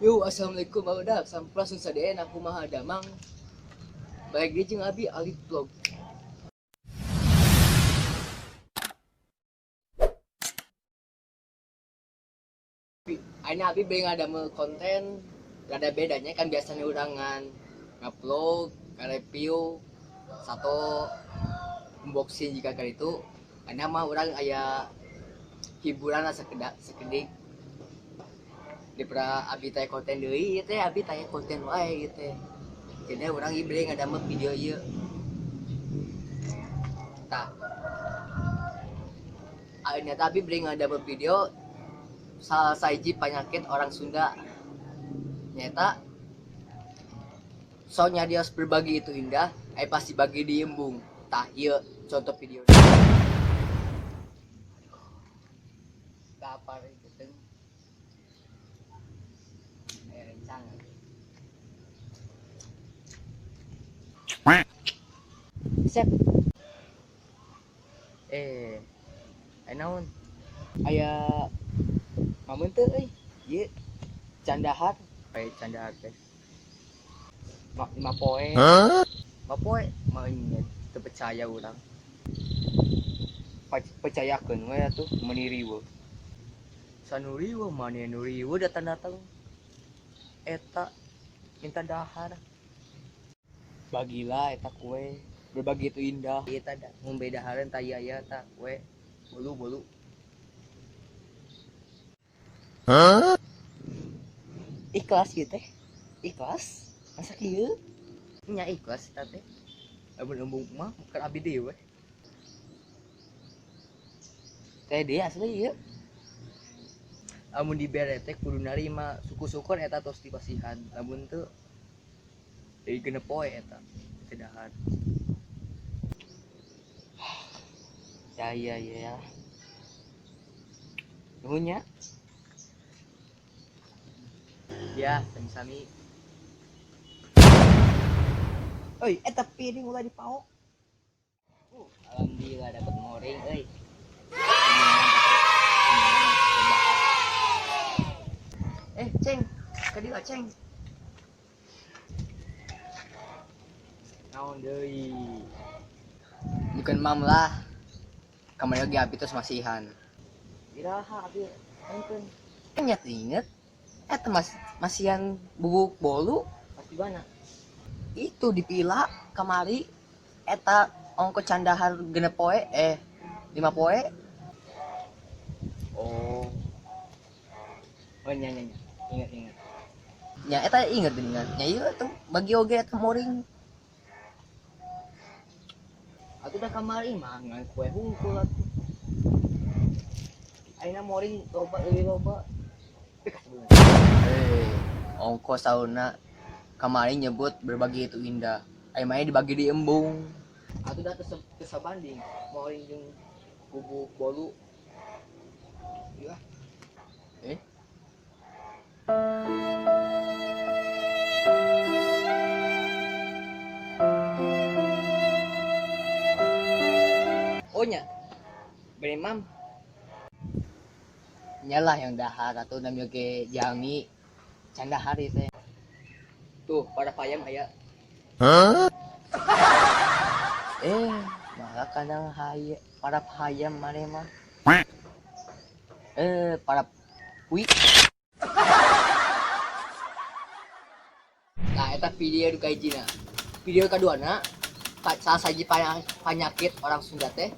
Yo, assalamualaikum barudak. Sampurasun sadayana, kumaha damang. Balik deui jeung abi Alif Vlog. Ayeuna abi bade ngadamel konten rada bedanya, kan biasanya urang ngan ngupload, nge-review satu unboxing jika kali itu. Ayeuna mah urang aya hiburan lah sekedik. Daripada abi teh konten deui ieu teh, abi teh konten wae ieu teh. Jadi urang ieu bade ngadamel video ieu. Tah. Ayeuna teh abi bade ngadamel video salah sahiji penyakit orang Sunda. Nyata soalnya dia harus berbagi itu indah, pasti bagi di embung. Tah ieu contoh video. Kapar itu teh. Rencana. Sep. Naon? Aya mamun teu euy. Ieu candahar, aya candahar teh. 5 poe. Hah? 5 poe mah nya teu percaya urang. Percayakeun we atuh meuni riweuh. Sanu riweuh mane nu riweuh datang-datang. Eta minta dahar. Bagilah eta kue, berbagi itu indah. Ieu tah da mun beda dahareun tah ieu aya tah kue bolu-bolu. Hah? Ikhlas ieu teh. Ikhlas. Masa kieu? Nya ikhlas eta teh. Lamun embung mah keur abi deui we. Teh deui asli ieu. Lamun dibere teh kudu narima, syukur-syukur eta tos dipasihan. Lamun teu deui genep poe eta teh dahar. Ya ya ya. Nuhun nya. Ya, sami-sami. Oi, eta piring ulah dipaok. Alhamdulillah dapat moring euy. Ceng, kadieu Ceng. Naon deui? Bukan mam lah. Kamari lagi abi terus masihan. Iraha abi nonton. Ingat inget. Eta masihan bubuk bolu. Pas di mana? Itu dipila kamari eta ongko candahar genep poe, 5 poe. Oh. Oh, nya, nya, nya. Ingat, ingat. Nya eta inget ingat. Nya ieu tuh bagi oge eta moring. Atuh dah kamari mah ngan kue hungkul atuh. Ayeuna moring loba euy loba. Kasebut. Ongko sauna kamari nyebut berbagi itu indah. Ayeuna mah dibagi di embung. Atuh dah tesabanding moring jeung bubuk bolu. Iya. Oh nya, beri mam. Nyalah yang dahar atau namanya ke jami candahar itu. Tuh pada payam aya. Hah? Malah kandang haye, para payam mana mah? Para ui. Nah, eta video du kahijina. Video kaduana, salah sahiji penyakit orang Sunda teh